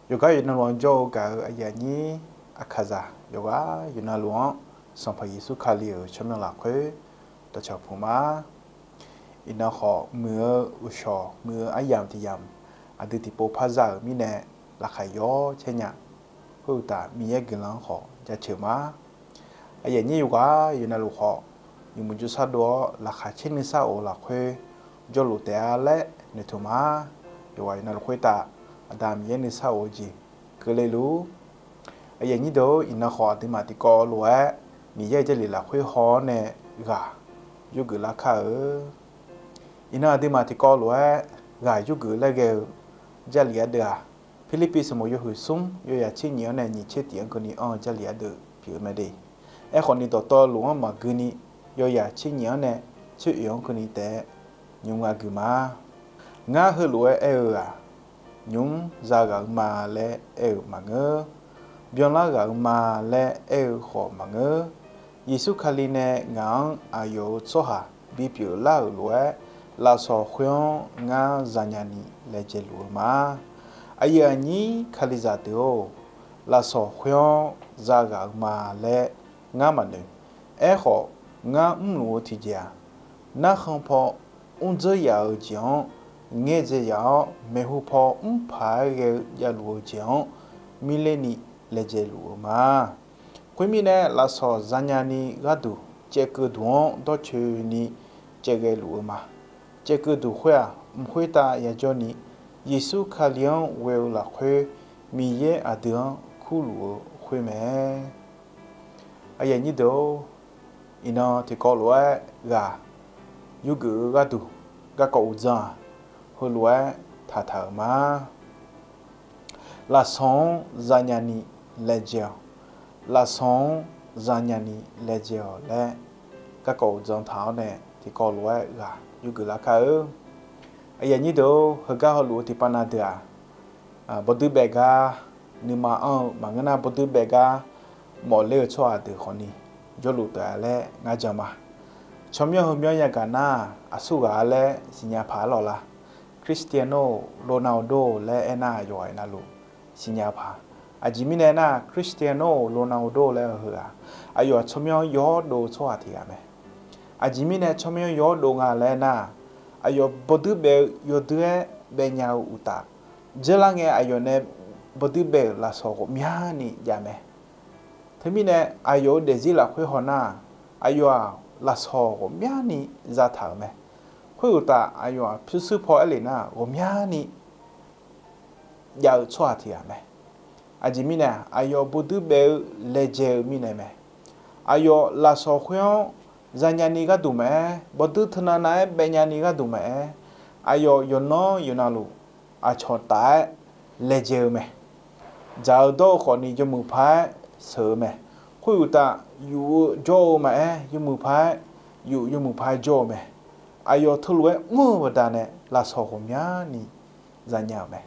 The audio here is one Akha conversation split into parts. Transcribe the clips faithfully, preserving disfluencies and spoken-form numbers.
Yawqgar yawqnavluf-anr jawr-eu gaq-eu aqyuif aqnyir, aqkaqzaq yawqghaq yawqnavluf-anr, Sanqpaq Yeqsur Kali-euq tsawrmyanr lafkhoer dawqcawq puq ma. Iqnan khawf, muiq-eu uqshawq, muiq-eu aryamq tiq yamq, aqdui tiqpov par za-euq mirnae, laqkhaq yawr caer nya. Khoeruqtaf, Miqyaer guiqlanq-anr khawf jaceuq ma. Aqyuif aqnyir yawqghaq yawqnavluf khawf, yawmuiq jov sar dov-awr laqkhaq caer nuisar of-eu lafkhoer jawrluf taef-a laer noeqtmq ma. Yawqghaq yawqnavluf khoertav Aqda Miqyaer nuisar of-eu jeq keuvle luf-ur. Aqyuif aqnyir deuq-or, iqnan khawf aqduimaf tiqkawv lof-aer Miqyaer-euq Jarlif lafkhoer haw-awr nae ghaq yurgeuf lar kar-eu. Iqnan aqduimaf tiqkawv lof-aer ghaq yurgeuf laer ghae-eu Jarlif ardeuv-aq, Pirlirpiv sanqbof yawhuiq smr yawyaq tser nyif-anr nae nyiq tser tiq-anr keuvni anr-eu Jarlif ardeuv pyeuf-eu mae de. Aerkhawf ni, dawqtawvluf-anr maqgui ni, yawyaq tser nyif-anr nae tser oeq-anr keuvni taef-aer nymr nga gui ma. Ngar heulof-aer aer-eu-aq, nymr za ghaq-eu ma laer aer-eu maqngeur. Byanlar ghaq-eu ma laer aer-eu khawf maqngeur. Yeqsur Kali nae ngaq-anr aqyawf-euq tsawrhaq bipyeuf lar-euq lof-aer, lafsawq khoer-anr ngar zanya ni laejae luf-eu ma. Aqyuif aqnyir Kalizaq deuq-or, lafsawq khoer-anr za ghaq-eu ma laer ngar maqnoeq. Aerkhawf, ngar mrluf-eu tiqjeq-aq, narkhan paw mrdzeur yaf-eu jeq-anr ngaerdzae yaf-awr, maeqhu paw mrpaq-aer ghae-eu javluf-eu jeq-anr mirler ni laejae luf-eu ma. Khoermirnae, lafsawq zanya ni gharduq caevkeuv duq-anr dawrcoeni caevghae luf-eu ma. Caevkeuv duq khoer-aq, mq khoertav yajawr ni, Yeqsur Kali-anr ghoe-eu lafkhoer Miqyaer aqdui-anr kurluf-eu khoer mae. Aqyuif aqnyir deuq-or, iqnan tiqkawv lof-aer ghaq yurgeuf-eu gharduq garkawv uqdzan-aq, heulof-aer taqtaq-euq ma. Lafsawq-anr zanya ni laejae-awq. Lafsawq-anr zanya ni laejae-awq laer garkawv uqdzan taq-awr nae tiqkawv lof-aer ghaq yurgeuf lar kar-eu. Aqyuif aqnyir deuq-or, heugar hawluf-eu tiqpav na deuq-aq, bawduir baef gar nuima anr-eu maqngeur nar, bawduir baef gar mawfler-eu tsawrhaq deuq khawfni jawrluf taef-a laer ngar jan ma. Tsawrmyanr heumyanr yagaq nar, aqsurghaq-a laer siqnya paq-aer lawq la? Cristiano Ronaldo laer aernar, yawqghaq navluf siqnya paq. Aqjeq mirnae nar, Cristiano Ronaldo laer-eu heu-aq, aqyawf-aq tsawrmyanr yawdov-eu tsawrhaq tiq ghaq mae. Aqjeq mirnae tsawrmyanr yawdov nga laer nar, aqyawf bawduir baef-eu yawdui-aer baef nya-eu uqtaf, dzeurlar ngae aqyawf nae bawduir baef-euq lafsawq ghawqmyani jav mae. Teumirnae, aqyawf-euq daefzir lafkhoer haw nar, aqyawf-aq lafsawq ghawqmyani zataq-euq mae. Khoeruqtaf, aqyawf-aq pyurshuir paw aer lef nar, ghawqmyani jav-eu tsawrhaq tiq ghaq mae. Aqjeq mirnae, aqyawf bawduir baef-eu laejae-eu mirnae mae. Aqyawf lafsawq khoer-anr zanya ni gharduq maqaer, bawduir teunav nav-aer baef nya ni gharduq maqaer, aqyawf yawqnan yawqnavluf aqcawq taf-aer laejae-eu mae. Dzaq-eu dawr-eu khawfni yawmuiq paq-aer sheuq-eu mae. Khoeruqtaf, yuf-eu jawr-eu maqaer, yawmuiq paq-aer yuf, yawmuiq paq-aer jawr-eu mae. Aqyawf teulof-aer mr-eu baqdanae lafsawq ghawqmyani zanya-euq mae.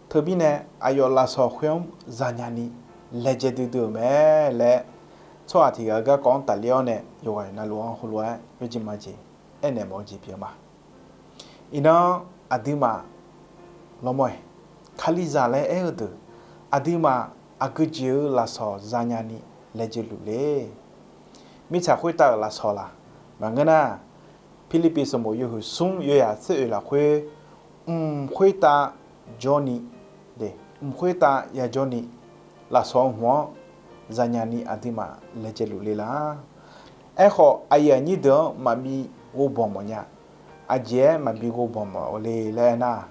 Teumirnae, aqyawf lafsawq khoer-anr zanya ni laejae duidui-euq mae laer, tsawrhaq tiq ghaq-eu garkawv-anr tafler-awr nae yawqghaq navluf-anr heulof-aer yawjeq majeq aernaeq mawf-eu jeq pyeuf ma. Iqnan aqduimaf lawmawr-iq, Kalizaq laer aer-eu deuq, aqduimaf aqgeu jeq-eu lafsawq zanya ni laejae luf le. Mirtsaq khoertav-euq lafsawq laq? Maqngeur nar, Pirlirpiv sanqbof yawhuiq smr yawyaq tser oeq lafkhoer, mq khoertav jawrni, mq khoertav yajawrni, lafsawq hmq-anr zanya ni aqduimaf laejae luf le la? Aerkhawf, aqyuif aqnyir deuq-anr maqbi ghovbanq mawf nya. Aqjeq-aer maqbi ghovbanq mawf le laer aernar,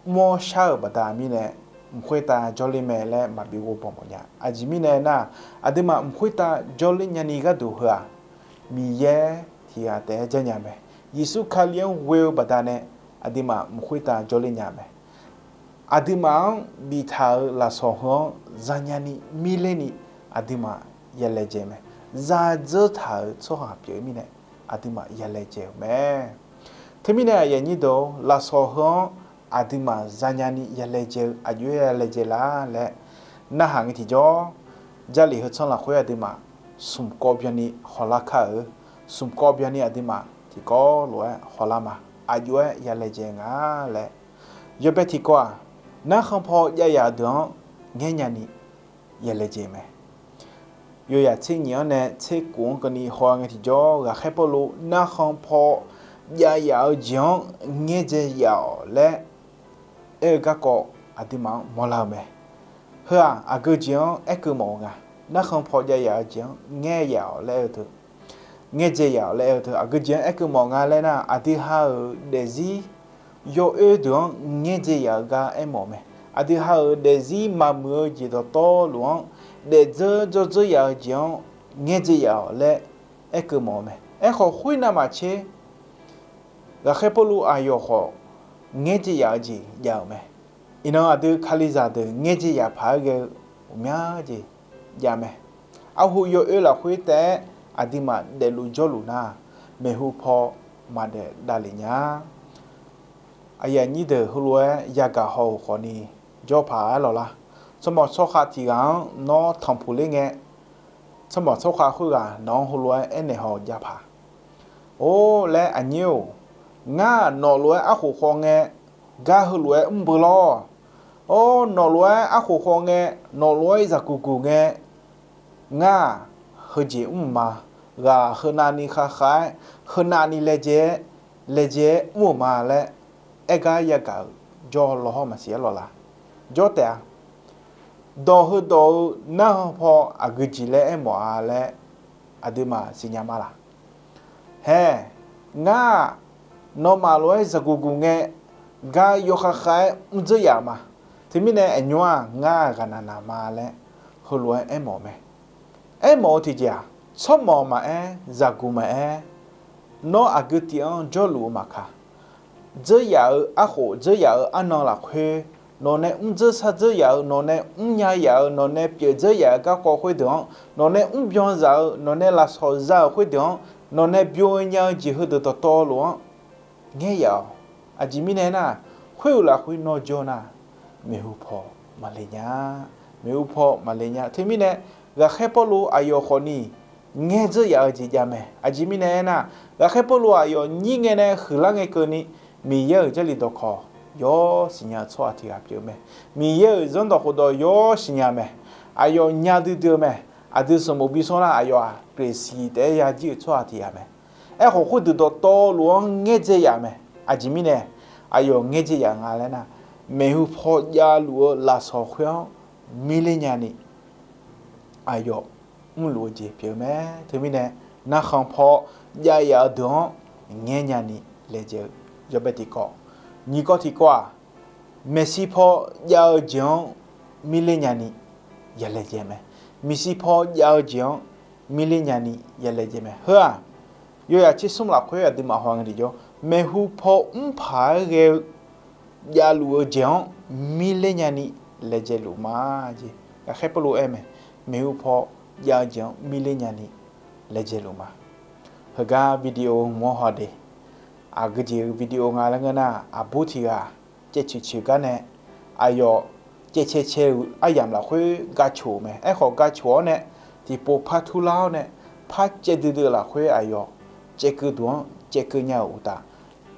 mr-awr shar-euq baqda mirnae, mq khoertav jawrler mae laer maqbi ghovbanq mawf nya. Aqjeq mirnae aernar, aqduimaf mq khoertav jawrler nyani gharduq heu-aq, Miqyaer tiq ghaq taef-aer janrnya mae. Yeqsur Kali-anr ghoe-eu baqdanae, aqduimaf mq khoertav jawrler nya mae. Aqduimaf-anr biftaq-euq lafsawq heu-anr zanya ni mirler ni, aqduimaf yalaejae mae. Zadzeur taq-euq tsawrhaq pyeuf-eu mirnae, aqduimaf yalaejae-euq mae. Teumirnae aqyuif aqnyir deuq-or, lafsawq heu-anr aqduimaf zanya ni yalaejae-eu aqjox-aer yalaejae la laer narhaq ngae tiqjawr, Jarlif heu tsanr lafkhoer aqduimaf smq kawv byanni hawlar kar-eu. Smq kawv byanni aqduimaf tiqkawv lof-aer hawlar ma. Aqjox-aer yalaejae nga laer, yawbae tiqkawv-aq, narkhan paw jav yaf-eu deuq-anr ngaer nyani yalaejae mae. Yawyaq tser nyif-anr nae tser kof-anr keuvni haw ngae tiqjawr, ghaqkhaer Pawrluv narkhan paw jav yaf-eu jeq-anr ngaerdzae yaf-awq laer aer-eu garkawv aqduimaf-anr mawrlar-eu mae. Heu-aq, aqgeu jeq-anr aerkeuv mawf-eu nga. Narkhan paw jav yaf-eu jeq-anr ngaer yaf-awq laer aer-eu teu, ngaerdzae yaf-awq laer aer-eu teu, aqgeu jeq-anr aerkeuv mawf nga laer nar, aqdui ha-euq daefzir yawoer deuq-anr ngaerdzae yaf-eu gar aermawf-eu mae. Aqdui ha-euq daefzir maqmuiq-eu jeq dawqtawvluf-anr daefdzeur dzawrdzeur yaf-eu jeq-anr ngaerdzae yaf-awq laer aerkeuv mawf-eu mae. Aerkhawf, khoernav maqtser ghaqkhaer Pawrluv aqyawf khawf ngaerdzae yaf-eu jeq jav-euq mae. Iqnan aqdui Kalizaq deuq ngaerdzae yaf paq-aer ghae-eu ghawqmya jeq jav mae. Arhu yawoer lafkhoer taef-aer aqduimaf daefluf jawrluf nar, maeqhu paw maqdaef davlef nya. Aqyuif aqnyir deuq heulof-aer yagaq haw-euq khawfni jawr paq-aer lawq lar. Tsawrmawq tsawrkhav tiq ghaq-anr nawr tanqpuq ler ngae, tsawrmawq tsawrkhav khoerghaq nawq-anr heulof-aer aernaeq haw-eu jav paq. Or laer aqnyir-or, ngar nawqlof-aer arkhof khawf ngae, gar heulof-aer mr beu lawr. Or, nawqlof-aer arkhof khawf ngae, nawqlof-aer zaqguq guq ngae, ngar-aq, heujeq mr-euq ma. Ghaq heunavni khavkhav-aer, heunavni laejae-aer, laejae-aer mr-euq ma laer aer gar yagaq-euq jawr lawhawr maqsiq-aer lawq laq. Jawr taef-a. Dawq heudawq-eu narkhan paw aqgeu jeq laer aermawf-a laer aqduimaf siqnya ma laq. Hae, ngar-aq, nawmaf lof-aer zaqguq guq ngae, gar yawkhav khav-aer mrdzeur yaf-euq ma. Teumirnae aqnymr-aq, ngar ghaqnaq naq ma laer heulof-aer aermawf-eu mae. Aermawf-eu tiqjeq-aq, tsawrmawq maqaer, zaqguq maqaer, nawr aqgeu tiv-anr jawrluf-eu maqkaq, dzeur yaf-eu arkhof, dzeur yaf-eu arnan lafkhoer, nawq nae mrdzeur shardzeur yaf-eu, nawq nae mrnya yaf-eu, nawq nae pyeuf dzeur yaf-eu garkawv khoerdeuq-anr, nawq nae mrbyan zaf-eu, nawq nae lafsawq za-euq khoerdeuq-anr, nawq nae byo nya-eu jeq heudeuq dawqtawvluf-anr ngaer yaf-awq. Aqjeq mirnae aernar, khoer-euq lafkhoer nawr jawr nar, maeqhu paw maqle nya. Maeqhu paw maqle nya. Teumirnae, ghaqkhaer Pawrluv aqyawf khawfni ngaer dzeur yaf-eu jeq jav mae. Aqjeq mirnae aernar, ghaqkhaer Pawrluv aqyawf nyir ngae nae huiqlar ngae keuvni, Miqyaer-euq Jarlif dawqkawq yawr siqnya-eu tsawrhaq tiq ghaq pyeuf-eu mae. Miqyaer-euq zanrdawq khofdawq yawr siqnya mae. Aqyawf nya duidui-eu mae. Aqdui sanqbof bi sanr nar, aqyawf-aq, Pyaeqsiq taef-aer yajir-euq tsawrhaq tiq ghaq mae. Aerkhawf, khoerdeuq dawqtawvluf-anr ngaerdzae yaf mae. Aqjeq mirnae aqyawf ngaerdzae yaf nga laer nar, maeqhu paw javluf-eu lafsawq khoer-anr mirler nyani aqyawf mrluf-eu jeq pyeuf-eu mae. Teumirnae, narkhan paw jav yaf-eu deuq-anr ngaer nyani laejae-eu yawbae tiqkawv. Nyiq kawv tiqkawv-aq, maeqshi paw jav-eu jeq-anr mirler nyani yalaejae mae. Maeqshi paw jav-eu jeq-anr mirler nyani yalaejae mae. Heu-aq, yawyaq tser smr lafkhoer aqduimaf haw ngae tiqjawr, maeqhu paw mrpaq-aer ghae-eu javluf-eu jeq-anr mirler nyani laejae luf ma. Jeq ghaqkhaer Pawrluv aer mae. Maeqhu paw jav-eu jeq-anr mirler nyani laejae luf ma. Heugar video hmq-anr haw de. Aqgeu jeq-eu video nga laer ngeur nar, aqbur tiq ghaq caevcoeq coeq gar nae aqyawf caevcae cae-euq aryamq lafkhoer gaq coq-euq mae. Aerkhawf, gaq coq-awr nae tiqpov par turlar-awr nae, par caev duidui-eu lafkhoer aqyawf caevkeuv duq-anr caevkeuv nya-euq uqtaf,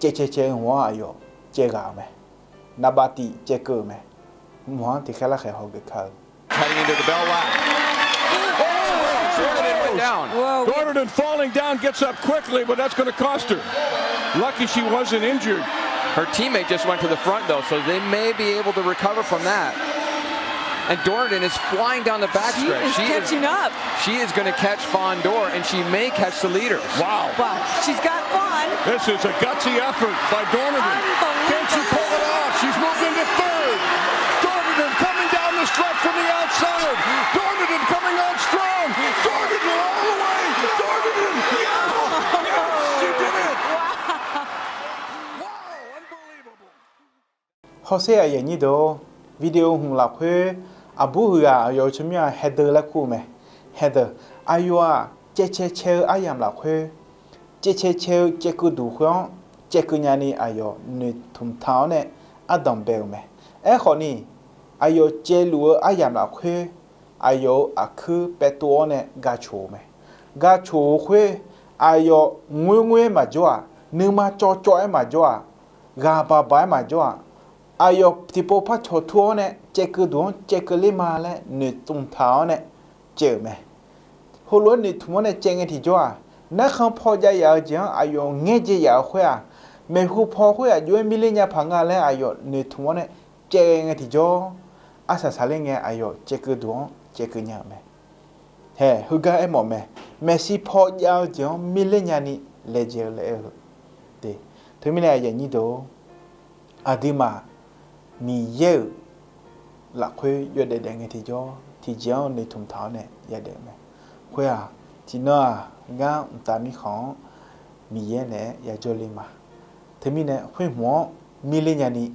caevcae cae-eu hmq-anr aqyawf caev ghaq-euq mae. Naqbav tif caevkeuv-euq mae. Hmq-anr tiqkhaer larkhaeq haw geuf kar-eu. Cutting into the bell lap. Oh, Dornaden went down. Whoa. Dornaden falling down, gets up quickly, but that's gonna cost her. Lucky she wasn't injured. Her teammate just went to the front, though, so they may be able to recover from that. And Dornaden is flying down the backstretch. She is catching up. She is gonna catch Fondor, and she may catch the leader. Wow. Wow. She's got Fon. This is a gutsy effort by Dornaden. Unbelievable. Can she pull it off? She's moved into third. Dornaden coming down the stretch from the outside. Dornaden coming on strong. Dornaden all the way. Dornaden. Yes. Yes, she did it. Wow. Wow, unbelievable. Hawsher aqyuif aqnyir deuq-or, video hmq lafkhoer aqbur huiq ghaq aqyawf-euq tsawrmyanr-aq Heather laer kur-eu mae. Heather, aqyawf-aq caevcae cae-eu aryamq lafkhoer, caevcae cae-eu caevkeuv duq khoer-anr caevkeuv nyani aqyawf noeqtmq ta-awr nae ardanq bae-euq mae. Aerkhawf ni, aqyawf caevluf-eu aryamq lafkhoer, aqyawf-euq aqkuir paevtov-awr nae gaq coq-eu mae. Gaq coq-euq khoer, aqyawf ngoerngoer-aer maqjawr-aq, nuima cawvcawv-aer maqjawr-aq, ghaq baqbaq-aer maqjawr-aq, aqyawf tiqpov par cawqtur-awr nae caevkeuv duq-anr caevkeuv ler ma laer noeqtmq taq-awr nae caev-euq mae. Heulof-aer noeqtmq-awr nae caev ngae tiqjawr-aq, narkhan paw jav yaf-eu jeq-anr aqyawf ngaer jaev yaf-eu khoer-aq, maeqhu paw khoer aqjox-aer mirler nya paq nga laer aqyawf noeqtmq-awr nae caev ghae ngae tiqjawr, arsaq saqler ngae aqyawf caevkeuv duq-anr caevkeuv nya-euq mae. Hae, heugar aermawf mae, maeqshi paw jav-eu jeq-anr mirler nyani laejae-eu laer aer-eu. Teumirnae aqyuif aqnyir deuq-or, aqduimaf Miqyaer-euq lafkhoer yawdaef daef ngae tiqjawr tiqjeq-anr noeqtmq taq-awr nae yadaef-eu mae. Khoer-aq, tiqnan-aq, ngar mqtav mirkhanq-anr Miqyaer naeq-aer yajawr le ma. Teumirnae khoer hmq-anr mirler nyani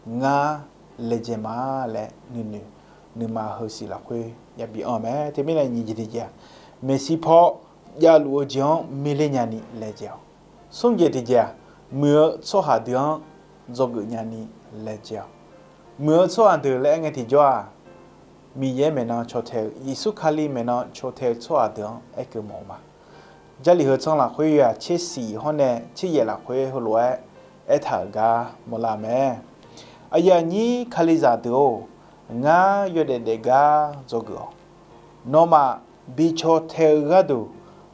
ngar laejae ma laer nuinoeq nuima heusiq lafkhoer yabi anr mae. Teumirnae nyiq jeq tiqjeq-aq, maeqshi paw javluf-eu jeq-anr mirler nyani laejae-awq. Smr jeq tiqjeq-aq, muiq-eu tsawrhaq deuq-anr dzawgeuf nyani laejae-awq. Muiq-eu tsawrhaq deuq laer aer ngae tiqjawr-aq, Miqyaer maeqnan caw tae-eu, Yeqsur Kali maeqnan caw tae-eu tsawrhaq deuq-anr aerkeuv mawf-eu ma. Jarlif heu tsanr lafkhoer yawhaq tser siq hawr nae tser yaef lafkhoer heulof-aer aertaq-euq gar mawrlar mae. Aqyuif aqnyir Kalizaq deuq-or, ngar yawdaef daef gar dzawgeuf-awq. Nawmaf bi caw tae-eu gharduq,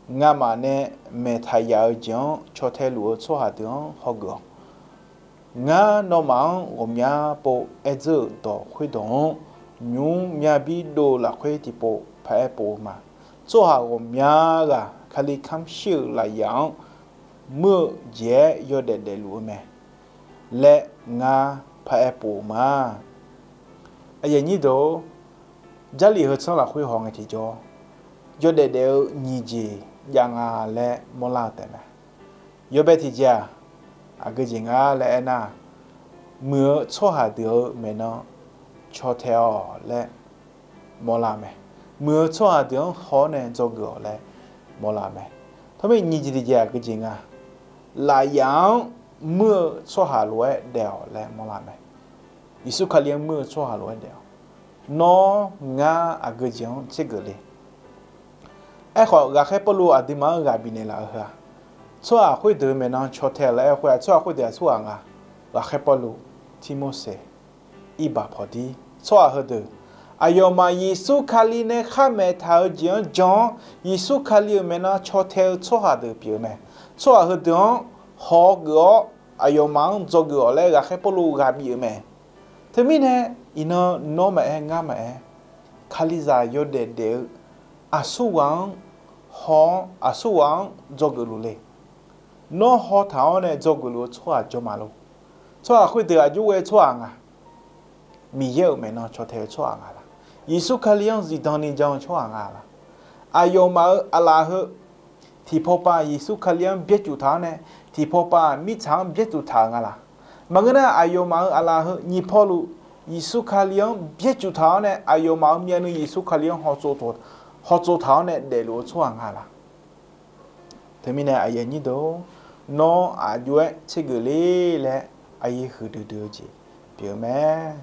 ngamaf nae maeqtaq yaf-eu jeq-anr caw tae luf-eu tsawrhaq deuq-anr hawgeuf-awq. Ngar nawmaf-anr ghawqmya pov aer dzeur-euq dawq khoerdawq-anr, nymq mr myav bir dov-eu lafkhoer tiqpov paq-aer pov-eu ma. Tsawrhaq ghawqmya ghaq Kali kamr shir-euq lafyaf-anr muir-eu jeq-aer yawdaef daefluf-eu mae laer ngar paq-aer pov-eu ma. Aqyuif aqnyir deuq-or, Jarlif heu tsanr lafkhoer haw ngae tiqjawr, yawdaef daef-eu nyiq jeq jav nga laer mawrlar-eu taef mae. Yawbae tiqjeq-aq, aqgeu jeq nga laer aernar, muiq-eu tsawrhaq deuq-euq maeqnan caw tae-awq laer mawrlar mae. Muiq-eu tsawrhaq deuq-anr haw-awr nae dzawgeuf-awq laer mawrlar mae. Tawrmir nyiq jeq tiqjeq aqgeu jeq nga, lafyaf-anr muir-eu tsawrhaq lof-aer daef-awq laer mawrlar mae. Yeqsur Kali-anr muir-eu tsawrhaq lof-aer daef-awq. Nawr ngar aqgeu jeq-anr tsergeuf le. Aerkhawf, ghaqkhaer Pawrluv aqduimaf-anr ghaq bifnaeq laf-eu heu-aq, tsawrhaq khoerdeuq-euq maeqnan caw tae-awq laer aer-eu khoer-aq, tsawrhaq khoerdeuq aqsurghaq nga. Ghaqkhaer Pawrluv, Tirmorseq, Irbaq pawqdir, tsawrhaq heudeuq, aqyawfmaf Yeqsur Kali nae khar maeqtaq-eu jeq-anr jan-awr, Yeqsur Kali-euq maeqnan caw tae-eu tsawrhaq deuq pyeuf-eu mae. Tsawrhaq heudeuq-anr haw geuf-awr, aqyawfmaf-anr dzawgeuf-awq laer ghaqkhaer Pawrluv ghaq bif-euq mae. Teumirnae, iqnan nawr maqaer, ngar maqaer, Kalizaq yawdaef daef-eu aqsurghaq-anr haw-awr, aqsurghaq-anr dzawgeuf luf le. Nawr haw taq-awr nae dzawgeuf luf-eu tsawrhaq jawr ma lor. Tsawrhaq khoerdeuq aqjox ghae tsawrhaq nga. Miqyaer-euq maeqnan caw tae-eu tsawrhaq nga laq? Yeqsur Kali-anr zifdan ni jan-eu tsawrhaq nga laq? Aqyawfmaf-euq aqlaf heu tiqpawpav Yeqsur Kali-anr byaerdzuif taq-awr nae, tiqpawpav mirtsaq-anr byaerdzuif taq-euq nga laq? Maqngeur nar, aqyawfmaf-euq aqlaf heu nyiq pawluf Yeqsur Kali-anr byaerdzuif taq-awr nae, aqyawfmaf-euq myavnuiv Yeqsur Kali-anr hawtsov taq-awr nae daefluf-eu tsawrhaq nga laq? Teumirnae aqyuif aqnyir deuq-or, nawr aqjox-aer tsergeuf le laer aqyuif huiqdui dui-eu jeq pyeuf-eu mae.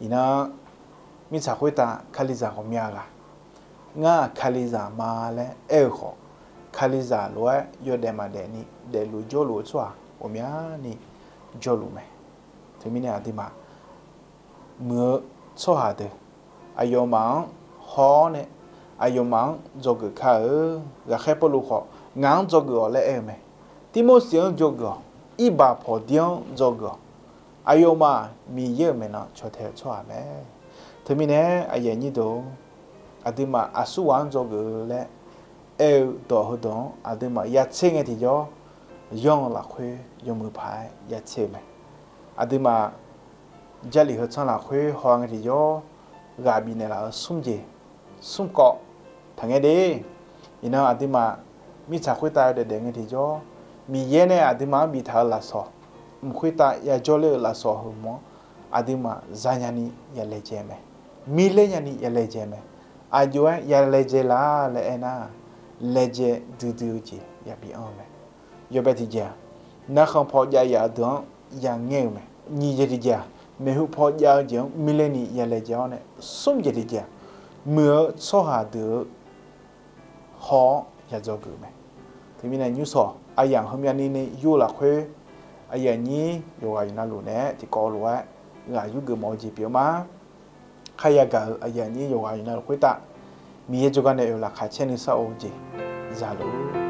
Iqnan, mirtsaq khoertav Kalizaq ghawqmya ghaq, ngar-aq Kalizaq ma laer aer-eu khawf, Kalizaq lof-aer yawdaef maqdaef ni daefluf jawrluf-eu tsawrhaq ghawqmyani jawrluf mae. Teumirnae aqduimaf muiq-eu tsawrhaq deuq aqyawfmaf-anr haw-awr nae aqyawfmaf-anr dzawgeuf kar-eu. Ghaqkhaer Pawrluv khawf, ngaq-anr dzawgeuf-awq laer aer-eu mae. Tirmorseq-anr dzawgeuf-awq. Irbaq pawqdir-anr dzawgeuf-awq. Aqyawfmaf Miqyaer-euq maeqnan caw tae-eu tsawrhaq mae. Teumirnae aqyuif aqnyir deuq-or, aqduimaf aqsurghaq-anr dzawgeuf-eu laer aer-eu dawq heudawq-anr aqduimaf yatser ngae tiqjawr, yanr-eu lafkhoer yawmuiq paq-aer yatser-eu mae. Aqduimaf Jarlif heu tsanr lafkhoer haw ngae tiqjawr, ghaq bifnaeq laf-eu smr jeq, smr kawv taqngaer de. Iqnan aqduimaf mirtsaq khoertav yawdaef daef ngae tiqjawr, Miqyaer nae aqduimaf-anr biftaq-eu lafsawq, mq khoertav yajawr ler-eu lafsawq heu hmq-anr, aqduimaf zanya ni yalaejae mae. Mirler nyani yalaejae mae. Aqjox-aer yalaejae la laer aernar, laejae duidui-eu jeq yabi anr-eu mae. Yawbae tiqjeq-aq, narkhan paw jav yaf-eu deuq-anr yangaer-eu mae. Nyiq jeq tiqjeq-aq, maeqhu paw jav-eu jeq-anr mirler ni yalaejae-awr nae, smr jeq tiqjeq-aq, muiq-eu tsawrhaq deuq-eu haw-awr yadzawgeuf mae. Teumirnae nymrshawq aqyamq heumyav ni ni yur-eu lafkhoer, aqyuif aqnyir yawqghaq yawqnavluf naeq-aer tiqkawv lof-aer ghaq yurgeuf mawf-eu jeq pyeuf-eu ma. Kharya gaq-euq aqyuif aqnyir yawqghaq yawqnavluf khoertav Miqyaer jawrgar nae oeq laqkhaq caer nuisar-eu jeq zaluf